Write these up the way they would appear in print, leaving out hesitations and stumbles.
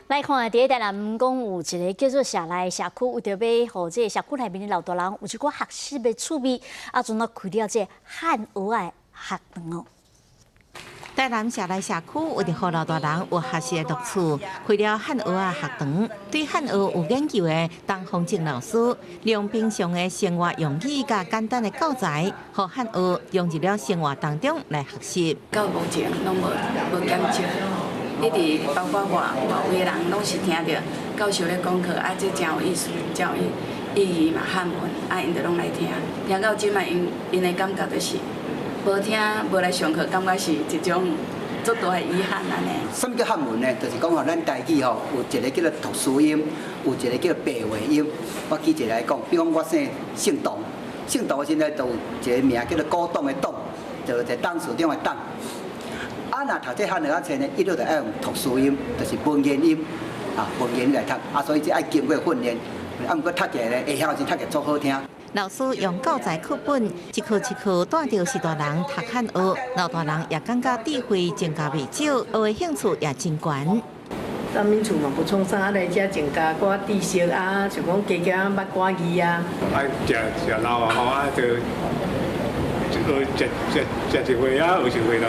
來看，佇台南講有一個叫做社內社區，為著欲予這個社區內面的老大人有一寡學習的趣味，啊，陣仔開了這個漢學仔學堂哦。台南社內社區為著予老大人有學習的樂趣，開了漢學仔學堂。對漢學有研究的董方正老師，用平常的生活用語佮簡單的教材，予漢學融入了生活當中來學習。到目前攏無減少，一直包括外外圍人攏是聽著教授咧講課，啊，這誠有意思，誠有意義嘛，漢文，啊，𪜶就攏來聽，聽到這擺，𪜶𪜶的感覺就是，無聽無來上課，感覺是一種足大的遺憾按呢。啥物叫漢文呢？就是講吼，咱台語吼有一個叫做特殊音，有一個叫做白話音。我舉一個來講，比如講我姓姓董，姓董現在就有一個名叫做古董的董，就一個董事長的董。啊，若讀這漢學仔冊呢，伊就愛用特殊音，就是文言音，啊，文言來讀，啊，所以這愛經過訓練，啊，毋過讀起來呢，會曉時讀起來足好聽。老師用教材課本一課一課帶著序大人讀漢學，老大人也感覺智慧增加袂少，學的興趣也真懸。咱們厝嘛無創啥，來遮增加寡知識啊，像講加減捌寡字啊。啊，食食老啊吼，啊就學食食食一歲啊，20歲啦，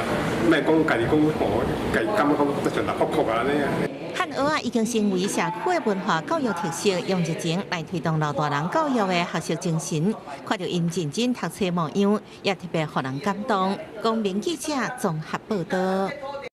莫講家己講吼，家己感覺講就像復古按呢啊。漢學仔已經成為社區的文化教育特色，用熱情來推動老大人教育的學習精神。看著𪜶認真讀冊模樣，也特別予人感動。公民記者綜合報道。